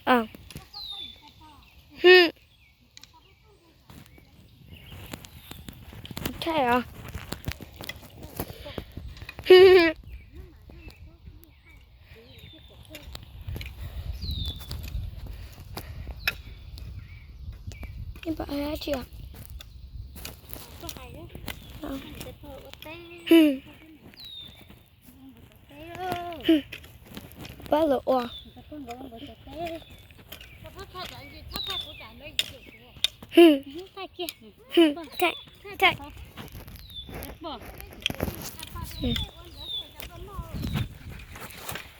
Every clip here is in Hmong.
Thaij os. Pab lawv ua.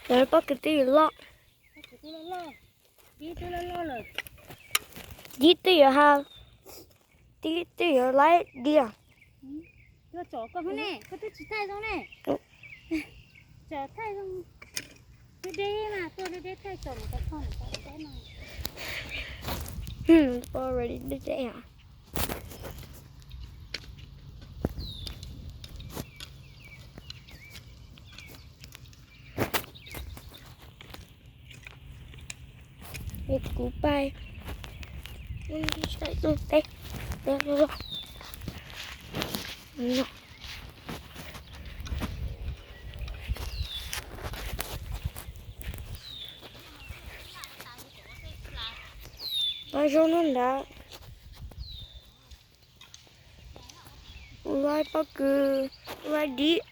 Lawv pob kws twb yuav loj. Yib twb yuav ha, tib twb yuav laib diam. Already deb deb ah. Kuv pais teb. Pab zaub noj nrad. Ua laib pob kws, ua laib dib.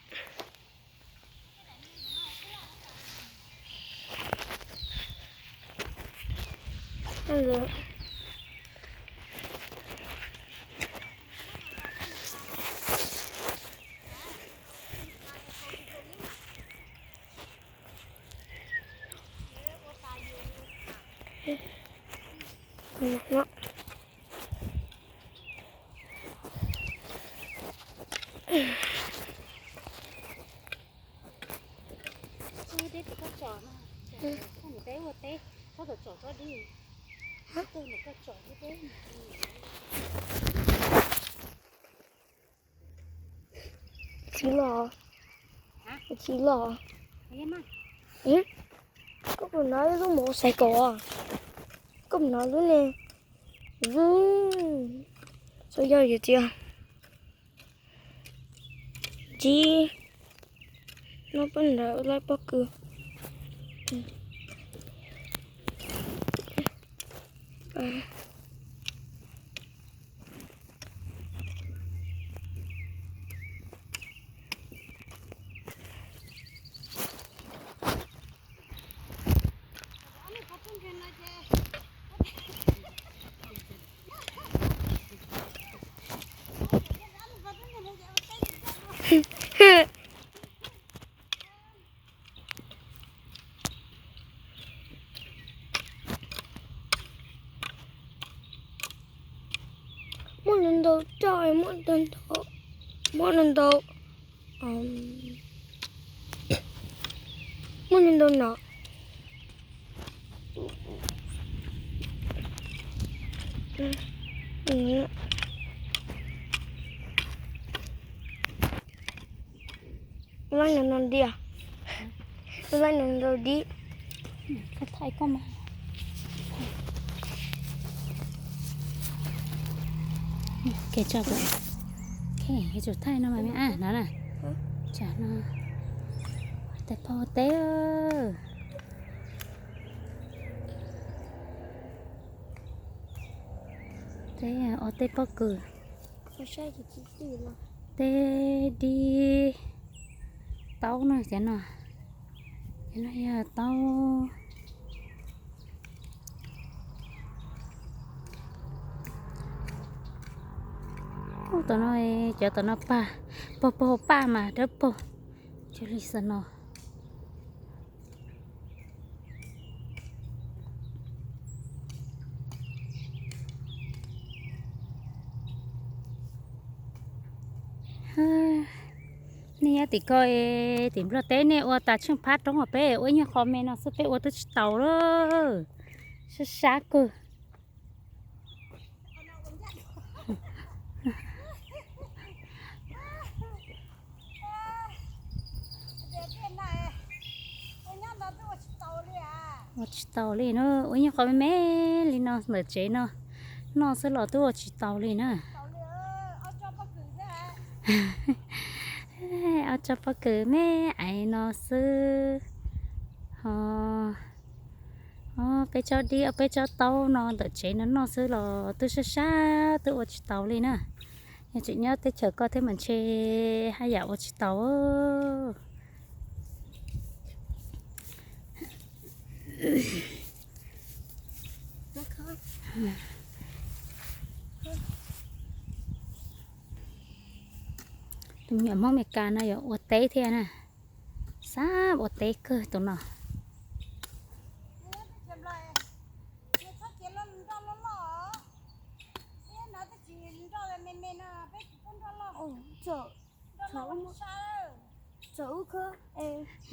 Txiv los, txiv los. Koj puas hnov lub mov xais kaum? Koj puas hnov lub ne? Txhua yog yus txiv. Txiv, no poj nrad laib pob kws. Muaj neeg ntau coj, muaj neeg ntau, muaj neeg ntau, muaj neeg ntau no. Laib no no diam, laib no ntau dib. Thaij koj mas. Kev tso, kev tso thaij no mas me ab no na. Tsam no tes phauj teb, teb os, teb pob kws, teb dib, taub no, cov no, cov no yog taub. Ub, tom no, cov tom no pag, pag paug paj mas dawb paug, cov li xav no. Nej nyob tim ko, tim Nplog teb nej ua tas tsheej phab roob os, peb ua ib nyuag qho me no xwb peb ua twb tsis taus lawm. Sab sab kawg. Ua tsis taus li na, ua nyuag qhov me me li no ntawm tsev no noj xwb los twb ua tsis taus li na. Ob tsob pob kws me aiv no xwb. Ho peb tsob dib, peb tsob taub no ntawm tsev no noj xwb los twb sab sab twb ua tsis taus li na. Yog tseem nyob teb chaws koj thiab mas ntshe haj yam ua tsis taus. Tus me nyuam Hmoob Amelikas no yuav ua teb thiab na. Xav ua teb kawg tus no.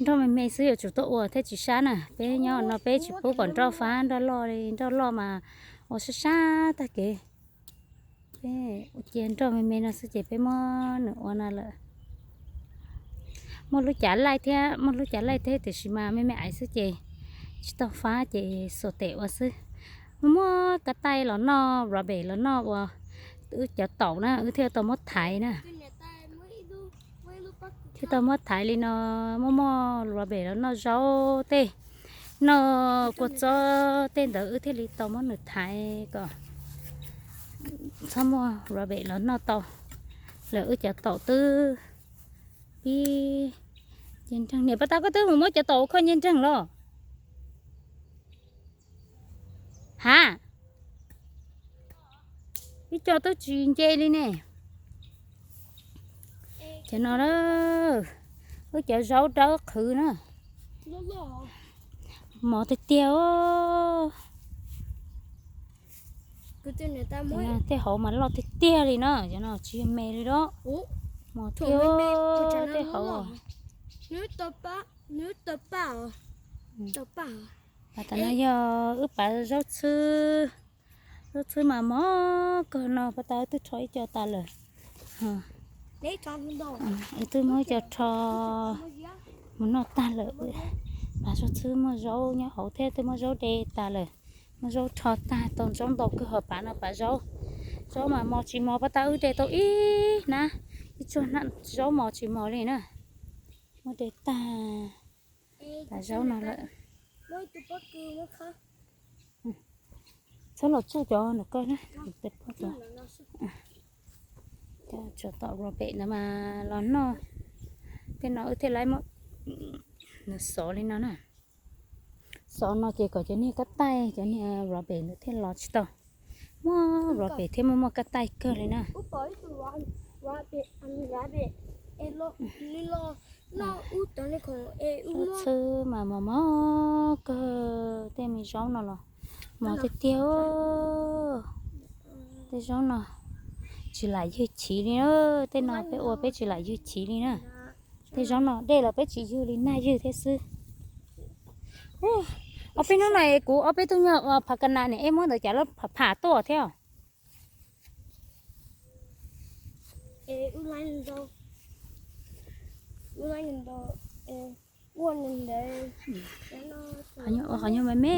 Nroj me me xwb yuav tsum tuaj ua thiaj tsis sab na. Peb nyob no peb tsis pub kom nroj fab nroj loj li, nroj loj mas ua sab sab tag kev. Peb ua cia nroj me me no xwb ces peb muab nws ua no lawm. Muaj lub cav laij thiab, muaj lub cav laij thiab tiam sis mas me me aiv xwb ces tsis tau fab ces xuas tes ua xwb. Muaj muaj kab taij los noj, raw berry los noj ua wb cov taum na, wb thiaj tau muab thaiv na. Thiaj tau muab thaiv li no, muaj muaj raw berry los noj zaub tej, noj kua txob tej ntawd wb thiaj li tau muab nws thaiv kom txhob muaj raw berry los noj tau lawm wb cov taum twb pib nce nreeg. Niam pab tab koj twb mus muab cov taum khoj nce nreeg los? Ha, ib co twb tsis nce li ne. Cov no, wb cov zaub dawb qhwv na. Mos tiag tiag. Tej hauv mas loj tiag tiag li na, cov no tsis yog me li os. Mos tiag, tej hauv. Tam no yog wb pav zaub txhwb. Zaub txhwb mas mos kawg no, pab tab twb rho ib co tas lawm. Wb twb muab ib co rho mus noj tag lawm. Pav zaub txhwb muaj zaub nyob hauv thiab, twb muab zaub de tas lawm. Muab zaub rho tag tau zaub ntau kawg, ho pav no pav zaub. Zaub mas mos tsis mos, pab tab wb de tau ib hnab, ib tsuag zaub mos tsis mos li na. Muab de tag pav zaub no lawm. Txhob los tsuj cov ntawm koj na. Cov tsob taum raw berry no mas los noj. Tej no wb thiaj li muab nws xov li no na. Xov no ces kom cov niag kab taij, cov niag raw berry ntawd thiaj los tsis tau. Muaj raw berry thiab muaj muaj kab taij kawg li na. Zaub txhwb mas mos mos kawg, tej me zaub no los mos tiag tiag. Tej zaub no tsis lam ywg chiv li na, tej no peb ua peb tsis lam ywg chiv li na. Tej zaub no dej los peb tsis ywg li, nag ywg thiab xwb. Ob peb hnub no kuv ob peb tug nyuag phav ka nas niam ej muab ntawd cas lawv pham pham tuaj thiab. Qhov nyuag me me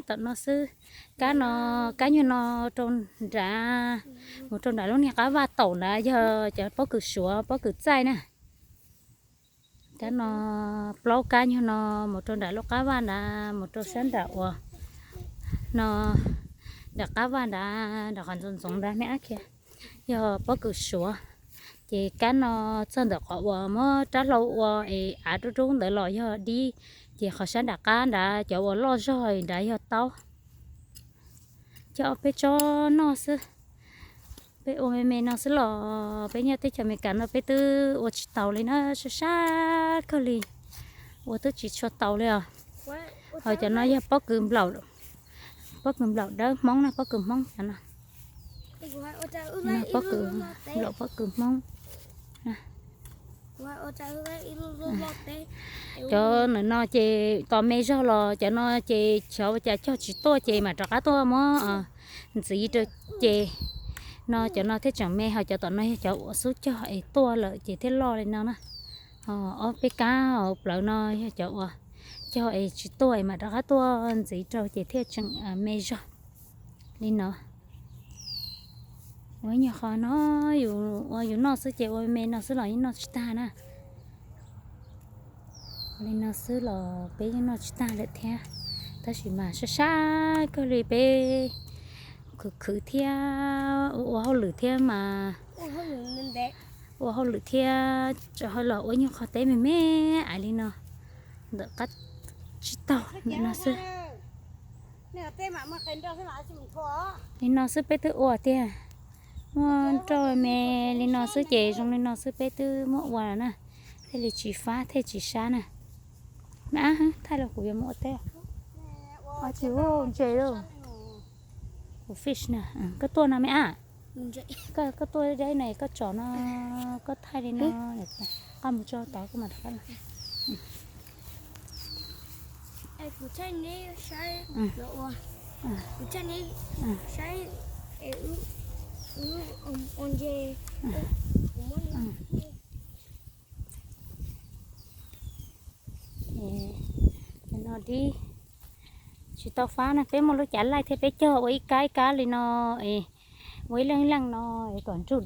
tom no xwb. Kab no, kab nyuag no rau nrad, mus rau nram lub niag qab vaj taum nrad yog cov pob kws suav pob kws txaij na. Kab no, plaub kab nyuag no mus rau nram lub qab vaj nrad, mus rau sab nram uas no, nram qab vaj nrad, nram qhov ntxoov ntxoov nrad me ab kiag, yog pob kws suav. Ces kab no txog ntawm qhov uas muab rab hlau ua es av rub rub ntawd los yog dib, ces qhov sab nram qab nrad cov uas loj zog nrad yog taub. Coj ob peb tsob noj xwb. Peb ua me me no xwb los peb nyob teb chaws Amelikas no peb twb ua tsis taus li na, sab sab kawg li, ua twb tsis tshua taus li os. Ho cov no yog pob kws nplaum, pob kws nplaum dawb Hmoob na, pob kws Hmoob cov no. Pob kws nplaum, pob kws Hmoob. Cov ntawm no ces tos me zog los cov no ces xyov ua cas cog tsis tuaj ces mam rov qab tuaj muab ntxiv rau ces no cov no thiaj tseem me, ho cov tom no yog cov uas xub cog es tuaj lawm ces thiaj loj li no na. Ho ob peb kab hauv plawv no yog cov uas cog es tsis tuaj es mam rov qab tuaj ntxiv rau ces thiaj tseem me zog li no. Ua ib nyuag qho no, yus ua yus noj xwb ces ua me no xwb los yeej noj tsis tag na. Ua li no xwb los peb yeej noj tsis tag lawm thiab. Tab sis mas sab sab kawg li, peb khwv khwv thiab ua hauj lwm thiab mas, ua hauj lwm thiab tso hauj los ua nyuag qho teb me me ais li no ntawm qab tsib taug no xwb. Li no xwb peb twb ua tiag. Muaj rau me li no xwb ces zoo li no xwb peb twb muab ua los na. Thiaj li tsis fab thiaj tsis sab na. Me ab, thaij los kuv yuav mus ua teb. Tsis ua ntses lauj. Kuv fish na, koj tuaj no me ab. Koj tuaj deb no koj tsom no, koj thaij li no, koj mus tso tod koj mam rov qab. No dib tsis tau fab na, peb muaj lub cav laij thiab peb cog ua ib kab ib kab li no, ua ib leej ib leej no, kom nruj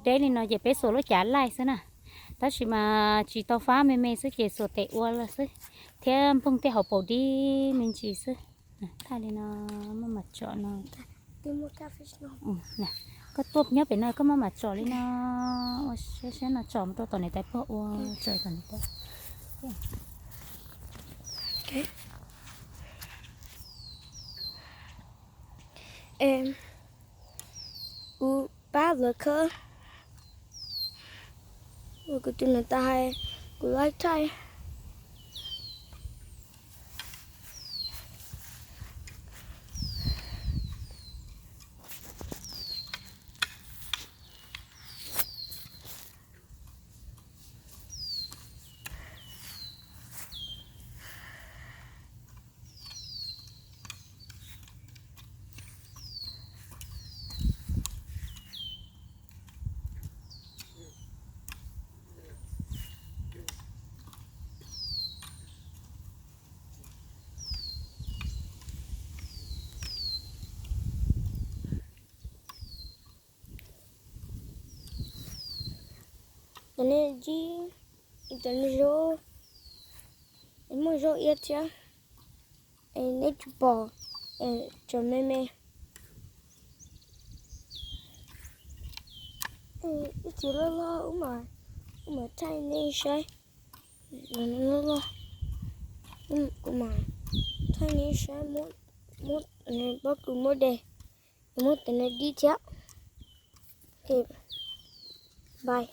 deb li no ces peb xuas lub cav laij xwb na. Tab sis mas tsis tau fab me me xwb ces xuas tes ua xwb, thiab nplooj tej hauv paus dib me ntsis xwb. Thaij li no, maj mam tsom no. Koj tuaj nyob pem no koj maj mam tsom li no, ua siab siab no tsom mus rau tom niam tais pog ua tso tom niam tais. Kuv pab lawv khawb, kuv tus niam tais hais kuv laib thaij. Cov nej ntsib, cov nej zaub, muaj zaub iab thiab, es neb tsis pom, es tsom me me. Ib txiv loj loj ub mas, ub mas thaij nej saib, loj loj, kuv mas thaij nej saib, muab, pob kws muab de, muab tes no dib thiab. Bye.